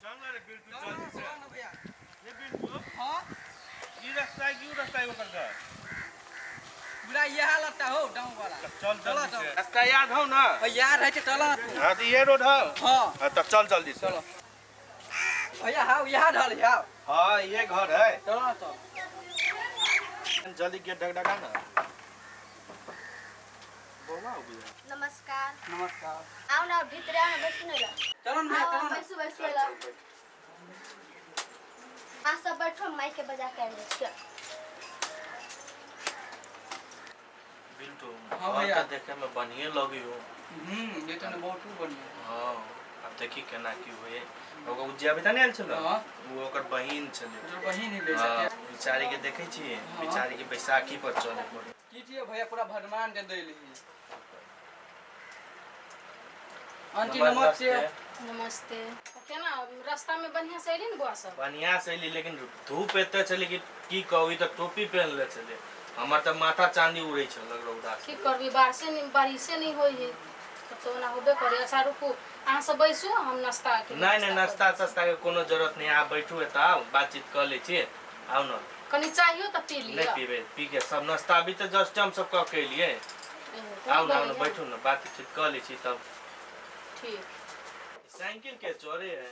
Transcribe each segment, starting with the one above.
चल ना रे बिल्टू जल्दी से। चलो ना भैया। ये बिल्टू। हाँ। ई रास्ता है कि ऊ रास्ता है ओकर घर? पूरा यह लगता हो गाँव वाला। चल चलो, जल्दी से। चलो। रास्ता याद हो ना? भैया रहे चलो ना तू। हाँ तो ये रोड हो। हाँ। हाँ तो चल जल्दी से। चलो भैया। हाँ यहाँ ढल यहाँ। हाँ ये घर है। चलो ना तो। जल्दी गेट ढकढका ना। बौआ हो गया। नमस्कार। नमस्कार। आउ न भित्र आउ न बैसु न ल। चलो ना भैया, आउ चलो ना। बैसु बैसु ल। अहाँ सब बैठो, माइक के बजा के आनि छियै। बिल्टू। हाँ घर भैया। तो देखे में बढ़िया लगी हो। ये तो बहुत बढ़िया। हाँ अब देखी केना की होए। ओकर उ जे अभी नहीं आयल छलो। हाँ। उ ओकर बहिन छलै। तोर बहिन ही ले हाँ, सके। बेचारी के देखै छियै। हाँ। बेचारी के बैसाखी पर चले पड़े। की छियै भैया पूरा भगवान के दैली। आंटी नमस्ते। नमस्ते। केना रास्ता में बढ़िया से एली ने बौआ सब? बढ़िया से एली, लेकिन धूप एते छलै कि की कहू, ई तऽ टोपी पहनले छलै। हमर तऽ माथा चांदी उड़ै छल रौदा से। की करबी, बारिशे नहीं, बारिशे नहीं होई है तब तो ओना होबे करे। अच्छा रुकू, अहाँ सब बैसू, हम नाश्ता के नहीं नहीं, व्यवस्था नाश्ता सस्ता के कोनो जरूरत नहीं। अहाँ बैठू एतऽ, आउ बातचीत कऽ लै छी। आउ न। कनी चाहियो तऽ पी नहीं लिअ। पीबे, पी के सब नाश्ता अभी तऽ जस्ट हम सब कऽ के एलियै। आउ न, आउ न, बैठू न, बातचीत कऽ लै छी तब। ठीक। साइकिल के चोरे है?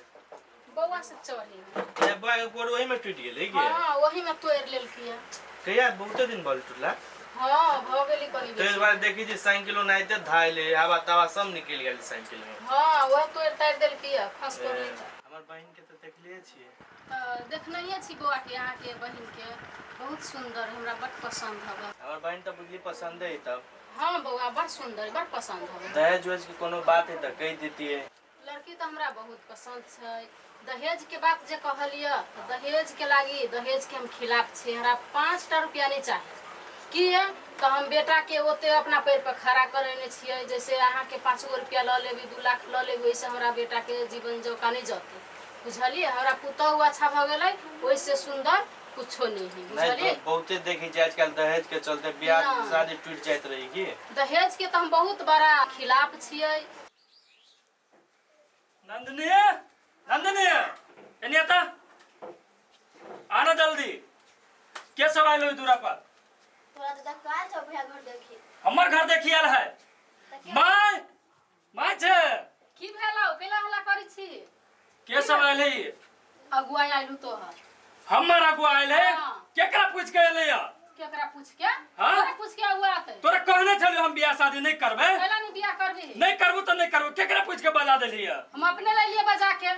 बौआ सब चढ़े। ए बौआ के गोड़ ओही में टूटि गेलै की? हाँ वही में तोड़ि लेलकै। कहिया? बहुते दिन भऽ टूटला। हाँ भऽ गेली कनी ताहि बेसी। दुआरे देखै छी साइकिल ओनाहिते धायल है, हवा तावा सब निकलि गेल साइकिल में। हाँ वह तोड़ि ताड़ि देलकै, खस पड़लै। हमर बहिन के तऽ देखलिए छियै। तऽ देखनहिए छी बौआ के, अहाँके बहिन के बहुत सुंदर, हमरा बड पसंद हवे। हमर बहिन तऽ बुझली पसंदे है तब। हाँ बौआ बड सुंदर, बड पसंद हवे। दहेज वहेज के कोनो बात है तऽ कहि देतियै। लड़की तऽ हमरा बहुत पसंद छै। दहेज के बात जे कहलियै तऽ दहेज के लागी, दहेज के हम खिलाफ छी। हमरा 5टा रुपया नहीं चाही। किए तऽ हम बेटा के ओते अपना पैर पर खड़ा करेने छियै। जैसे अहाँके 5 गो रुपया लऽ लेबी, 2 लाख लऽ लेबी, ओहिसँ हमरा बेटा के जीवन जौका नहीं जतै। बुझलियै? हमरा पुतहु अच्छा भऽ गेलै, ओहिसँ सुंदर कुछो नहीं है। नहीं बुझलियै? तो बहुते देखै छियै आजकल दहेज के चलते बियाह ना। शादी टूटि जाइत रही की। दहेज के तऽ हम बहुत बड़ा खिलाफ छियै। नंदिनी, नंदिनी, एने आता, आना जल्दी। के सब आयल हो दूरा पर? तोरा दादा काल छौ भैया घर देखी। हमर घर देखी आयल है। My my छे। की भेलौ? केला हल्ला करै छी? के सब आयल है? अगुआ आयल तोहर। हमर अगुआ आयल है? हाँ। केकरा पूछ के एलै है? केकरा पूछ के? हाँ? केकरा पूछ के अगुआ आते? तोरा कहने छलियौ हम बियाह शादी नहीं करबै। कैला नहीं बियाह करबी? नहीं करबू तऽ नहीं करबू। केकरा पूछ के बजा देली है? हम अपने ले लिए बजा के।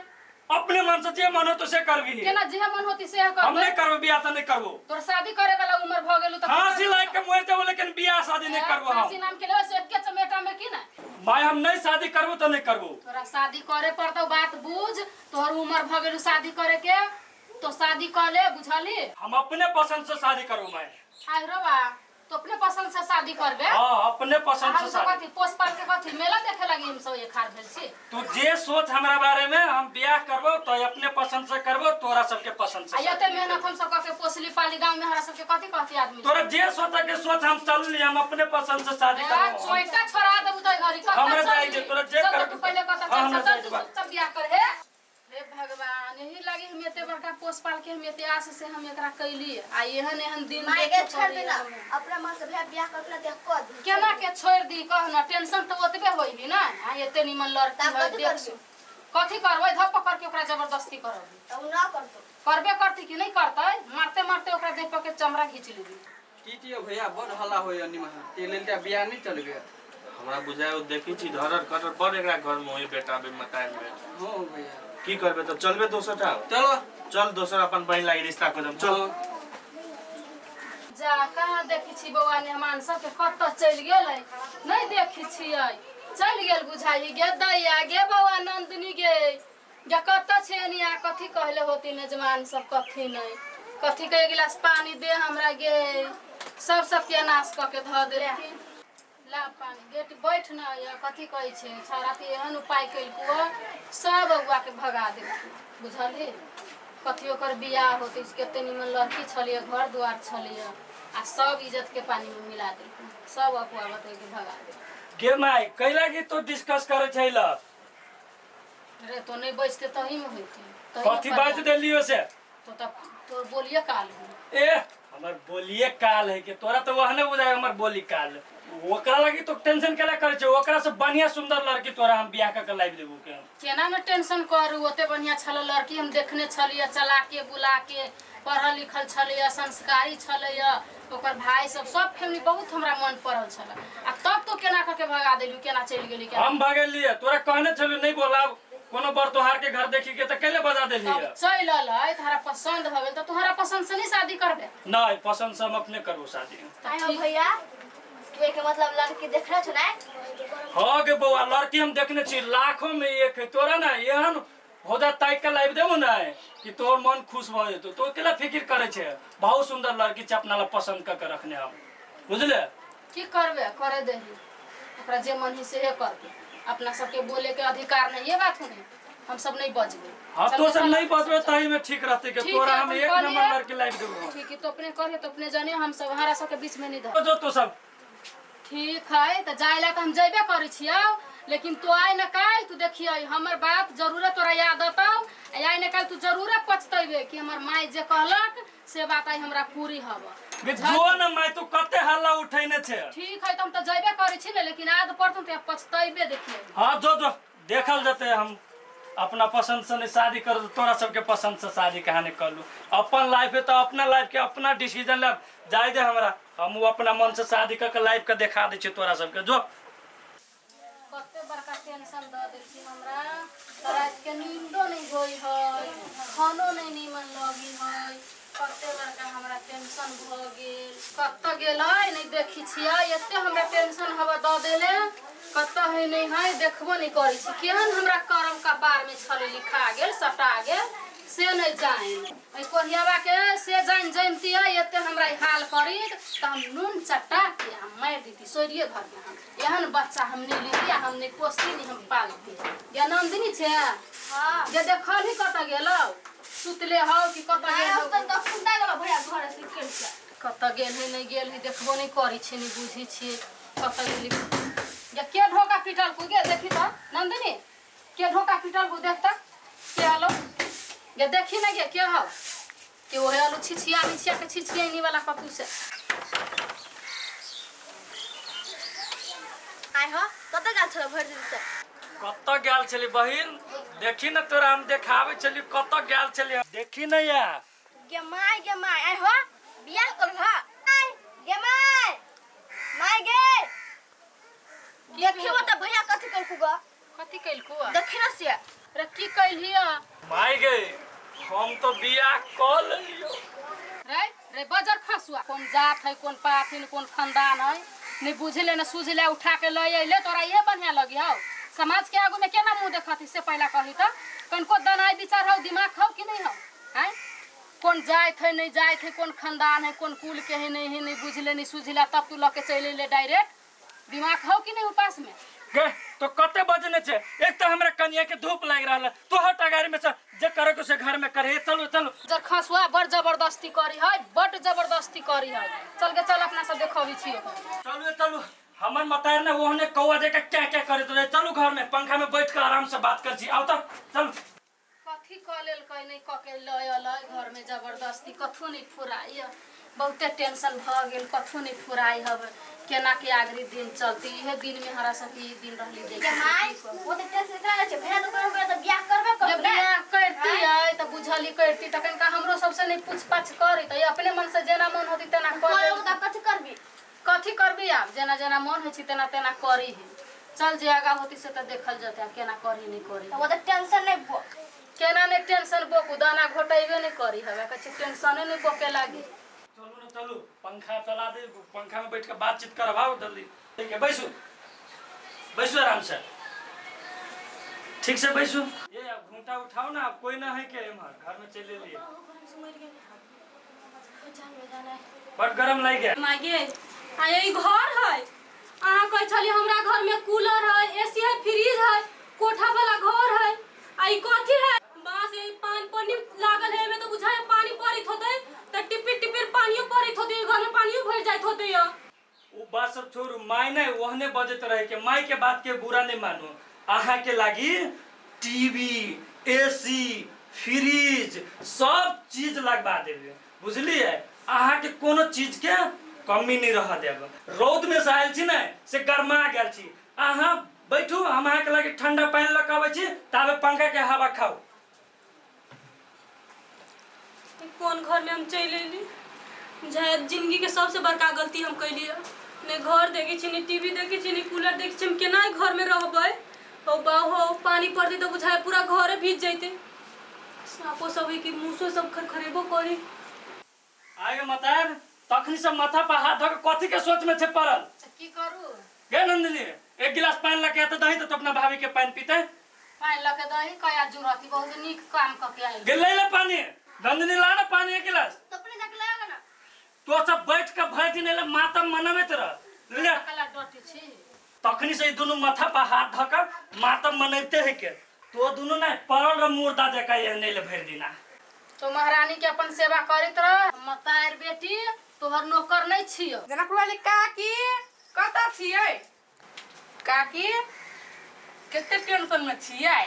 अपने मन से जे मन हो तो से करबी। केना जे मन होती से करबै? हम नहीं करबो बियाह तऽ नहीं करबो। तोर शादी करे वाला उम्र भ गेलौ तऽ फांसी लाग के मरि जेबो, लेकिन बियाह शादी नहीं करबो हम। फांसी नाम के लेबै से एके चमेटा में की ना? माय हम नहीं शादी करबो तऽ नहीं करबो। तोरा शादी करे पड़तौ, बात बुझ। तोहर उम्र भ गेलौ शादी करे के, तो शादी कर ले, बुझली? हम अपने पसंद से शादी करबो my. आइ रो बा, तो अपने पसंद से शादी करबे? हाँ अपने पसंद हम से सब शादी। कथी पोस पाल के कथी मेला देखे लगी हम सब एक हार भेल छी? तू जे सोच हमरा बारे में, हम बियाह करबो तो अपने पसंद से करबो, तोरा सबके पसंद से। आ एते मेहनत हम सब करके पोसली पाली, गांव में हमरा सबके कथी कहती आदमी? तोरा जे सोच के सोच हम चलली, हम अपने पसंद से शादी करबो। चोइटा छोड़ा देबू तो घरी कत्ता हमरा चलली? जाय के, तोरा जे चल करबो। तू पहिले कत्ता हाँ, चल, हमरा चल, जाय तू के बा। चुपचाप बियाह कर। हे हे भगवान, यही लगी हम एते बड़का पोस पाल के, हम एते आस से हम एकरा कैली, आ एहन एहन दिन माय देखे के छोड़ पड़ैया देना। हमरा। अपना मन से भैया बियाह करके देख कऽ दी। केना के छोड़ दी कह ना? टेंशन तऽ ओतबे होई ही ना। आ एते निमन लड़की तब है, कथी देख करबी? सु। कथी करबै? धप पकड़ के ओकरा जबरदस्ती करबै। तऽ उ ना करतौ। करबे करती कि नहीं करतै? मारते मारते ओकरा देख के चमड़ा घींच लेबी। की छियै भैया बड़ हल्ला होइया निमहा, ते लेल तऽ बियाह नहीं चलबे। हमरा बुझाय देखै छी धरर कटर बड़ एकरा घर में होई बेटा बे मताय में। हाँ भैया। की करबे तऽ चलबे दोसर ठाम? चलो। चल दोसर अपन बहिन लागि रिश्ता खोजम, चल। जा कहाँ देखै छी बौआ मेहमान सबके कतऽ चलि गेलै? नहीं देखै छियै, चलि गेल बुझाइ। गे दैया गे बौआ नंदिनी गे, गे कतऽ छै एनिया? कथी कहले होती मेजमान सब? कथी नहीं, कथी के एक गिलास पानी दे हमरा गे। सब सत्यानाश कऽ के धऽ देलखिन। ला पानी गेट बैठ न या कथी कहै छै छौड़ा के एहन उपाय केलकौ, सब अगुआ के भगा देलखिन। बुझलही? कथी ओकर बियाह होतै? कते निमन लड़की छलियै, घर दुआर छलियै, आ सब इज्जत के पानी में मिला देलखिन। सब अगुआ बतै के भगा देलखिन। गे my, कैला की तू डिस्कस करे छै ल? रे तो नहीं बजते तही में होते। कथी बाज देलियो से? तो तब तो बोलिए काल है। ए हमर बोलिए काल है के तोरा तो वहने बुझाय हमर बोली काल। ओकरा लगी तो टेंशन केला करे छे? ओकरा से बढ़िया सुंदर लड़की तोरा हम बियाह क के लाइव देबो के। केना न टेंशन करू, ओते बढ़िया छल लड़की हम देखने छलिए, चला के बुला के पढ़ल लिखल छलैया, संस्कारी छलैया, ओकर भाई सब सब फैमिली बहुत हमरा मन पड़ल छल। आ तब तो केना क के भगा देलू, केना चलि गेली? केना हम भगेलिए? तोरा कहने छलू नहीं बोलाब कोनो बर तोहार के घर देखी के त केले बजा देलिए? तब चलि अलै, तोहरा पसंद भ गेल त तोहरा पसंद से नहीं शादी करबे? नहीं, पसंद से हम अपने करबो शादी। आयो भैया तू के मतलब लड़की देखने छौ ना? हां गे बौआ, लड़की हम देखने छी, लाखों में एक है। तोरा ना एहन होदा ताक के लाइव देबो ना कि तोर मन खुश भ जेतो। तो केला फिकिर करे छे? बहुत सुंदर लड़की छै, अपना ला पसंद क के रखने हम, बुझले? की करबे करे देही, ओकरा जे मन ही से करबे, अपना सबके बोले के अधिकार नहीं। ये बात हुने हम सब नहीं बजबे। हां तो सब नहीं बजबे तही में ठीक रहते के तोरा हम एक नंबर लड़की लाइव देबो। ठीक है, तो अपने करे तो अपने जाने, हम सब हमारा सबके बीच में नहीं धर जो तो सब ठीक है। तो जाइला तो हम जइबे करै छियौ, लेकिन तो आइ न काल्हि तू देखियै हमर बात जरूरे तोरा याद अतौ। आइ न काल्हि तू जरूरे पछतैबे कि हमर माय जे कहलक से बात आइ हमरा पूरी हब। जो न माय तू कते हल्ला उठैने छे। ठीक है, तो हम तो जइबे करै छी ने, लेकिन याद पड़तौ त पछतैबे देखियै। हां जो जो देखल जते, हम अपना पसंद से नहीं शादी कर, तोरा सबके पसंद से शादी कहानी कर लू। अपन लाइफ है तो अपना लाइफ के अपना डिसीजन ले जाय दे हमरा, हम वो अपना मन से शादी कर के लाइफ के देखा दे छी तोरा सबके। जो कते बड़का टेंशन the देलखिन हमरा, रात के नींदो नहीं होई है, खानो नहीं नीमन लगी है, कते बड़का हमरा टेंशन भ गेल। कत गेलै नहीं देखी छियै, एते हमरा टेंशन हवा the देले, कत है नहीं है देखबो नहीं करै छी। केहन हमरा करम कपार में छलै लिखा गेल सटा गेल से नहीं जान। एहि कोढ़ियावा के से जान जानतियै एते हमरा हाल करी त हम नून चटा के हम मारि देती सोरिये घर में। हम एहन बच्चा हम नहीं लीती, हम नहीं पोसती, नहीं हम पालती। या नंदिनी छे? हां जे देखल ही कत गेलौ, सुतले हौ कि कत गेल हौ? त खुंदा गेलौ भैया घर से खेल के। कत गेल है नहीं गेल है देखबो नहीं करै छी, नहीं बुझै छी कत गेली। या के ढोका पिटल को गे देखी त नंदिनी, के ढोका पिटल को देख त के आलो ये देखी ना गे के हौ के ओहे आलू छिछिया मिछिया के छिछियनी वाला कतू से आइ हो। कत गेल छल भरि दिन से? कत गेल छली बहिन? देखी न तोरा हम देखाबै छली कत गेल छली, देखी न या गे my गे my. आइ हो बियाह कर ह गे my my गे देखियो त भैया कथि कलकू ग? कथि कलकू? देखी न से रे की कइलिया my गे, हम तो बियाह क लेलियो। रे रे बजर खसुआ, कोन जात है कोन पात है कोन खानदान है नहीं बुझले न सुझले, उठा के ले अइले तोरा ये बढ़िया लगी हौ? समाज के आगू में केना मुंह देखती से पहला कही त कनको दनाई विचार हौ, दिमाग हौ कि नहीं हौ? हैं कौन जात है नहीं जात है, कौन खानदान है कौन कुल के है नहीं है, नहीं बुझले नहीं सुझले, तब तू लके चलि अइले डायरेक्ट। दिमाग हौ कि नहीं उपास में? गे तो कते बजने छे? एक तो हमरा कनिया के धूप लाग रहल, तो हट गाड़ी में से जे करे को से घर में करे। चलो चलो जर खसुआ बड़ जबरदस्ती करी है, बड़ जबरदस्ती करी है। चल के चल अपना सब देखबी छियो। चलो चलो हमर मतार ने ओहने कौआ जे के क्या क्या करे तो चलू घर में पंखा में बैठ के आराम से बात कर छी। आउ त चल। कथी क लेलकै नहीं क के लय अलै घर में जबरदस्ती, कथू नहीं फुराइ, बहुते टेंशन भ गेल, कथू नहीं फुराइ हब, केना के आगरी दिन चलती। इहे दिन में हरा सकी दिन रहली देख के my ओ त टेंशन करा छै भैया तो करबे त बियाह करबे जब करबे। बियाह करती है त बुझली करती त कनका हमरो सबसे नहीं पूछ पाछ करी त अपने मन से जेना मन होती तेना कर। त कथि करबी? कथि करबी आब, जेना जेना मन होइ छै तेना तेना करी है। चल जे आगा होती से त देखल जते केना करी नहीं करी। ओ त टेंशन नहीं बो केना नहीं टेंशन बोकू, दाना घोटेबे नहीं करी हवे, कहै छै टेंशने नहीं बोके लागी। चलू न चलू पंखा चला दे, पंखा में बैठ के बातचीत करब। जल्दी ठीक है, बैसू बैसू आराम से, ठीक से बैसू। ये अब घूंटा उठाओ ना, अब कोई ना है के एमहर घर में चले लिए। बड़ गरम लाग गया मागे। आ ई घर है, अहाँ कहै छली हमरा घर में कूलर है, एसी है, फ्रिज है, कोठा वाला घर है, आ ई कथी है? बांस ई पान पानी लागल है, एमे तो बुझाय पानी पड़ैत होतै त टिपिर टिपिर पानियो पड़ैत होतै, घर में पानियो भरि जाइत होतै। उ बात सब छोड़ू, माय नहीं ओहने बजैत रहे के माय के बात के बुरा नहीं मानू। अहाँ के लागी टीवी, एसी, फ्रिज सब चीज लगवा देबे, बुझलिए? अहाँ के कोनो चीज के कमी नहीं रह देब। रौद में से आयल छी ने से गरमा गेल छी, अहाँ बैठू, हम अहाँ के लगे ठंडा पानि लऽ के अबै छी, ताबे पंखा के हवा खाउ। कोन घर में हम चलि अयली? शायद जिंदगी के सबसे बड़का गलती हम कैली। ने घर देखै छी, ने टीवी देखै छी, ने कूलर देखै छी, हम केना घर में रहबै? हो बाउ हो, पानी पड़तै तऽ बुझाय पूरा घरे भीज जैतै। साँपो सब है कि मूसो सब खरखरेबो करी। आगे मतार तखनी से माथा पर हाथ धऽ के कथी के सोच में छे पड़ल? की करू गे नंदिनी, एक गिलास पानि लऽ के तऽ दही तऽ अपना भाभी के पानि पीते। पानि लऽ के दही कया जुरती, बहुत नीक काम कऽ के आयल। गे ले ले पानी नंदिनी, ला ना पानी एक गिलास। तो अपने जाके लाओगे ना। तो सब बैठ के भरि दिन एले मातम मनबैत रह। ले कला डटी छी। तखनी से ई दुनू माथा पर हाथ धऽ के मातम मनैते है के तो दुनू नहीं पड़ल रह मुर्दा जकाँ एहने ले भरि दिना। तो महारानी के अपन सेवा करैत रह, मतार बेटी तोहर नौकर नहीं छियो। जनकपुर वाली काकी कतऽ छियै? काकी कते टेंशन में छियै?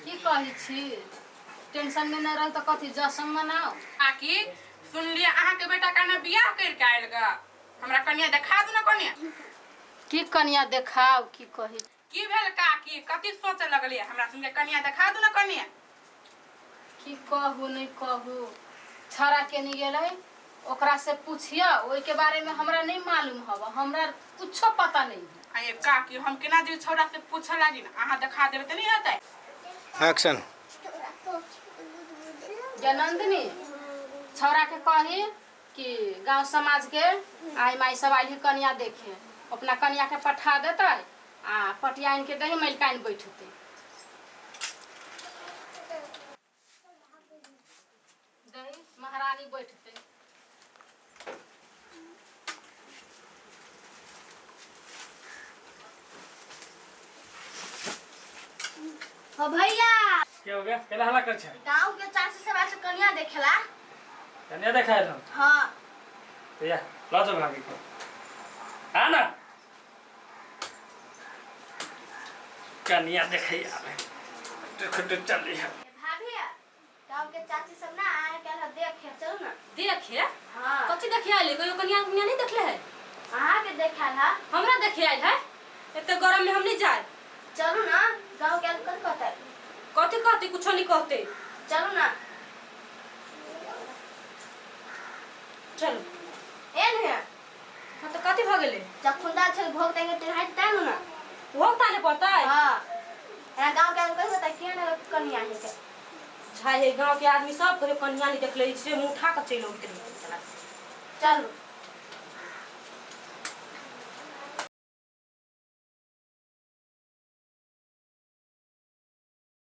की कहै छी, टेंशन में नहीं रह तो कथी जश्न मनाओ। काकी सुनलियै अहाँके बेटा कने बियाह कर के आयल गा, हमरा कनिया देखा दू ना कनिया। की कनिया देखाओ, की कही? की भेल काकी, कथी सोचे लगलियै? हमरा सुनके कनिया देखा दू ना कनिया। की कहू नहीं कहू, छड़ा के नहीं गेलै ओकरा से पूछिया, ओई के बारे में हमरा नहीं मालूम हवा, हमरा कुछो पता नहीं है। आये काकी हम केना जे छौड़ा से पूछे लागी ना, अहाँ देखा देबै तऽ नहीं हेतै। एक्शन। गे नंदिनी, छौड़ा के कही कि गांव समाज के आई माई सब आइल कनिया देखे, अपना कनिया के पठा देतै आ पटियाइन के दही मलिकाइन बैठते। दही महारानी बैठते। हो भैया क्या हो गया, केला हल्ला कर छे? गांव के चाची सब आज कनिया देखेला। कनिया देखायल हम? हां। भैया ला जाओ भाभी को, आ ना कनिया देखै आवे खुद चली है। भाभी गांव के चाची सब ना आए के देखे, चलो ना देखे? हां। कथी देखे आयल? कहियो कनिया कनिया नहीं देखले है? अहाँ के देखाल है? हमरा देखे आयल है? एते गरम में हम नहीं जाए। चलो ना, गांव के अंकल कहते। कथी कहते? कुछो नहीं कहते। चलो ना। चलो। एन है। हाँ तो कथी भ गेलै? जखुंदा छल भोग देंगे तेरे तैन ना। भोग ताले पड़ता है? हां। एना गांव के अंकल कहता के ना कनिया है के। झाइ है गांव के आदमी सब कहियो कनिया नहीं देखले से मुंह उठा के चलि अबैत रहै। चलो।